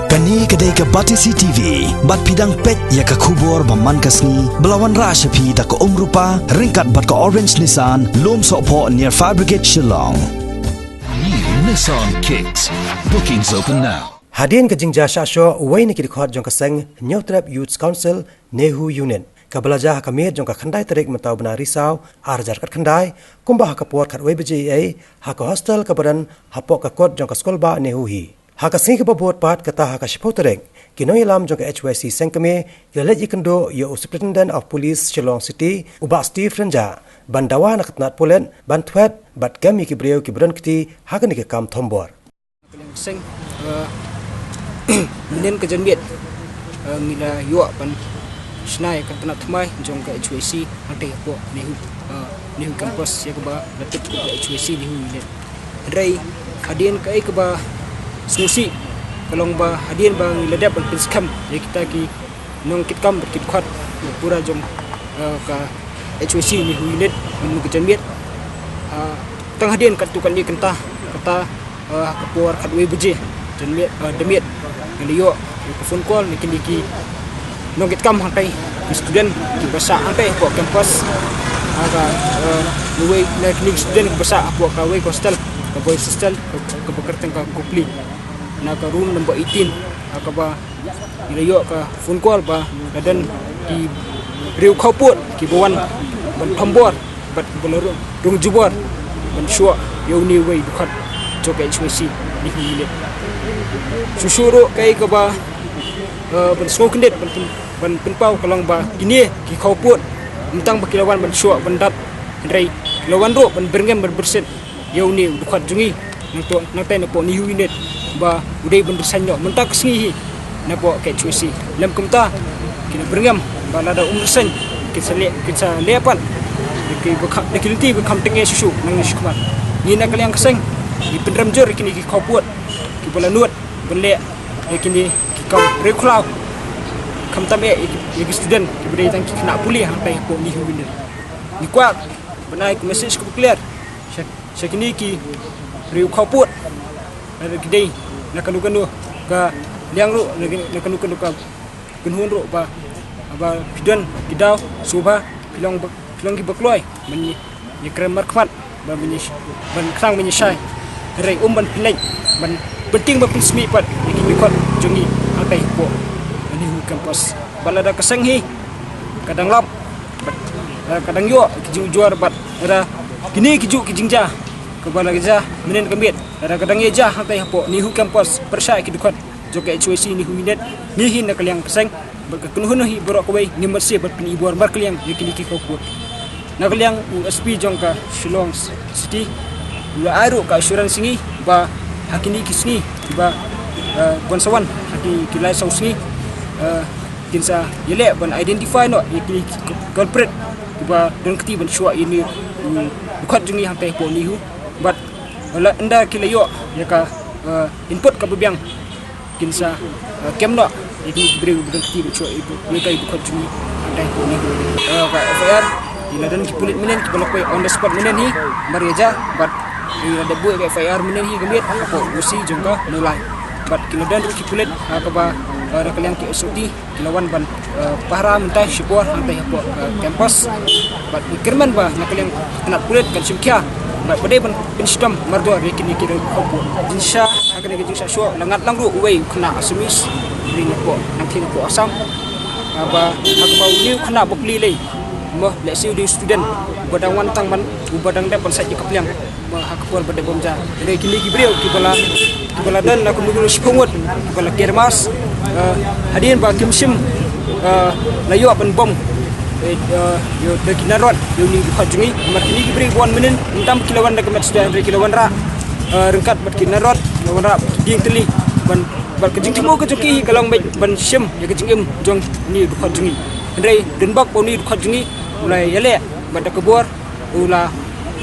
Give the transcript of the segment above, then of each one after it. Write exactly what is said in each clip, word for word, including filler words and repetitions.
Kane ka dei ka Batesi T V, bad phi dang peit ïa ka khubor ba man ka sngi, ba la wanrah sha phi da ka Umrupa, ryngkat bad ka Orange Nissan, Lumsohphoh near Fire Brigade, Shillong. New Nissan Kicks. Bookings open now. Hadien ka jingjia shah shoh, uwei na ki dkhot jong ka seng Hynñiewtrep Youth Council, NEHU Unit, kaba la jia ha ka miet jong ka khyndai tarik mynta u bnai Risaw, ar hajar khatkhyndai, kumba ha ka por khatwei baje eiei, ha ka hostel kaba don hapoh ka kot jong ka skulbah NEHU hi. Ha ka sngi kaba bud pat, kata ha ka shiphew tarik, ki nongïalam jong ka H Y C seng kmie ki la leit ïakynduh ïa u Superintendent of Police Shillong City, u Bah Steve Rynjah, ban dawa na ka tnat pulit ban thwet bad kem ïa ki briew kiba don kti ha kane ka kam thombor. Seng, eh, mynhynnin ka janmiet, eh, ngi la ïoh ban shna ïa ka tnat thymmai jong ka H Y C hangtei hapoh NEHU, eh, NEHU campus, ïa kaba la tip kum ka H Y C NEHU Unit. Hynrei hadien kaei kaba sngewsih ka long ba hadien ba ngi la dep ban pynskhem ïa kita ki nongkitkam bad ki dkhot pura jong, eh, ka H Y C NEHU Unit mynhynnin ka janmiet. Ah, tang hadien katto katne kynta, kata, eh, ha ka por khatwei baje janmiet, eh, da miet, ngi la ïoh ïa ka phone call na kine ki nongkitkam hangtei, ki student kiba sah hangtei hapoh campus. Ha ka, eh, uwei na kine ki student kiba sah hapoh kawei ka hostel, ka boys hostel, ka, kaba kyrteng ka Kopli, na ka room number eighteen, ha kaba ngi la ïoh ka phone call ba la don ki briew khawpud kiba wan ban thombor bad kiba la rung, rung jubor ban shoh ïa une uwei u dkhot jong ka H Y C NEHU Unit. Shuh shuh ruh kaei kaba, eh, ban sngewkhyndiat ban pyn, ban pynpaw ka long ba kine ki khawpud, ym tang ba ki la wan ban shoh ban dat, hynrei ki la wan ruh ban byrngem ban byrsit ïa une u dkhot jong ngi, nangto, nangtei napoh NEHU Unit, ba u dei ban resign noh mynta ka sngi hi napoh ka H Y C. Lym kumta, ki la byrngem ba lada um resign, kin sa leh, kin sa leh pat da kiba kham, da ki lynti ba kham tyngeh shuh shuh nangne shakhmat. Ngi na ka liang ka seng ngi pynrem jur ïa kine ki khawpud kiba la nud ban leh ïa kine ki kam riewkhlaw, khamtam eh ïa ki, ïa ki student kiba dei tang ki khynnah pule hangtei hapoh NEHU Unit. Ngi kwah ban ai ka message kaba clear sha, sha kine ki briew khawpud, lada ki dei na kano kano ka liang ruh, na, na kano kano ka kynhun ruh, ba, ba phi don ki daw sngewbha, phi long ba, phi long kiba kloi ban ïa, ïakren markhmat, ban, ban ïa, ban khnang ban ïashai. Hynrei ym ban pynleit ban pyntieng ban pynsmih pat ïa ki dkhot jong ngi hangtei hapoh NEHU campus. Ba lada ka seng hi ka dang lap bad, eh, ka dang ïoh ki jingujor bad lada kine ki juh ki jingjia kaba la jia mynhynnin ka miet, lada ka dang ïa jia hangtei hapoh NEHU campus pyrshah ïa ki dkhot jong ka H Y C NEHU Unit, ngi hi na ka liang ka seng bad ka kynhun hi baroh kawei ngim marsieh ban pynibor markylliang ïa kine ki khawpud. Na ka liang u S P jong ka Shillong City u la ai ruh ka assurance ïa ngi ba ha kine ki sngi kiba, eh, ban sa wan, ha kine ki lai saw sngi, eh, kin sa ïaleh ban identify noh ïa kine ki culprit kiba don kti ban shoh ïa une u dkhot jong ngi hangtei hapoh NEHU. Bad lada ynda ki la ïoh ïa ka, eh, input kaba biang, kin sa, eh, kem noh ïa kine ki briew ba don kti ban shoh ïa u, ïa ka, ïa u dkhot jong ngi hangtei hapoh NEHU. Eh, ka F I R, ngi la don ki pulit mynhynnin kiba la poi on the spot mynhynnin hi, mar ïa jia, bad ngi la dep buh ïa ka F I R mynhynnin hi ka miet hapoh O C jong ka Mawlai. Bad ki la don ruh ki pulit, eh, kaba, eh, na ka liang ki S O T ki la wan ban, eh, pahara mynta shipor hangtei hapoh, eh, campus. Bad ngi kyrmen ba na ka liang ka tnat pulit kan shim khia bad ba dei ban pynshitom mardor ïa kine ki riewkhawpud. Jingshisha ha kane ka jingshah shoh la ngat lang ruh uwei u khynnah Assamese, uwei napoh, nangthie napoh Assam. Ah, ba ha kaba une u khynnah ba plie lei, mo, lehse u dei u student uba dang wan tang ban, uba dang dep ban sait ïa ka pliang. Ba ha ka por ba dep bom ja. Hynrei kine ki briew kiba la, kiba la don na kano kano shiphew ngut kiba la ker mask, eh, hadien ba kim shym, eh, la ïoh ban bom, eh, eh, ïa, da ki narod ïa une u dkhot jong ngi. Namar kine ki briew ba wan mynhynnin, ym tang ba ki la wan da ka met suda, hynrei ki la wanrah, eh, ryngkat bad ki narod, ki la wanrah bad ki dieng tylli ban, bad ka jingthmu ka jong ki hi ka long ban, ban shim ïa ka jingim jong une u dkhot jong ngi. Hynrei don bok ba une u dkhot jong ngi u la ïaleh bad da ka bor u la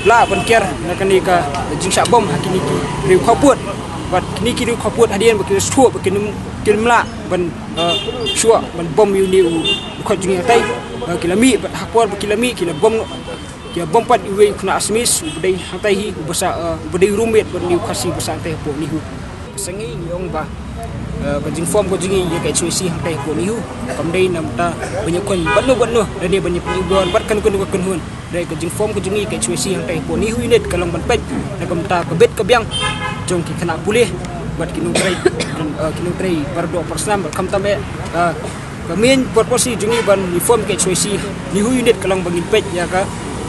lah ban ker na kane ka jingshah bom ha kine ki riewkhawpud. Bad kine ki riewkhawpud hadien ba ki la sngewthuh ba kin, kin ym lah ban, eh, shoh ban bom ïa une u dkhot jong ngi hangtei, eh, ki la mih, bad ha ka por ba ki la mih ki la bom, ki la bom pat ïa uwei u khynnah Assamese uba dei hangtei hi, uba sah, eh, uba dei roommate bad une u Khasi ba sah hangtei hapoh NEHU. Ka seng hi ngi ong ba Eh, ka jingform ka jong ngi ïa ka H Y C hangtai hapoh NEHU kam dei namar ban ïakhun bad no bad no, lane ban ïapynïoh bor bad kano kano ka kynhun. Dei ka jingform ka jong ngi ka H Y C hangtai hapoh NEHU unit ka long ban peit na ka bynta ka bit ka biang jong ki khynnah pule bad ki nongtrei, eh, ki nongtrei para doh para snam, bad khamtam eh, eh, ka main purpose jong ngi ban form ka H Y C NEHU unit ka long ba ngin peit ïa ka,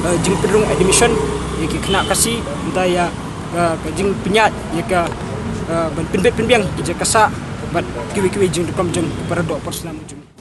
eh, jingpynrung admission ïa ki khynnah Khasi, mynta ïa ka, ka jingpynïaid ïa ka, eh, ban pynbit pynbiang ki jaka sah bad kiwei kiwei jingdonkam jong para doh para snam jong ngi.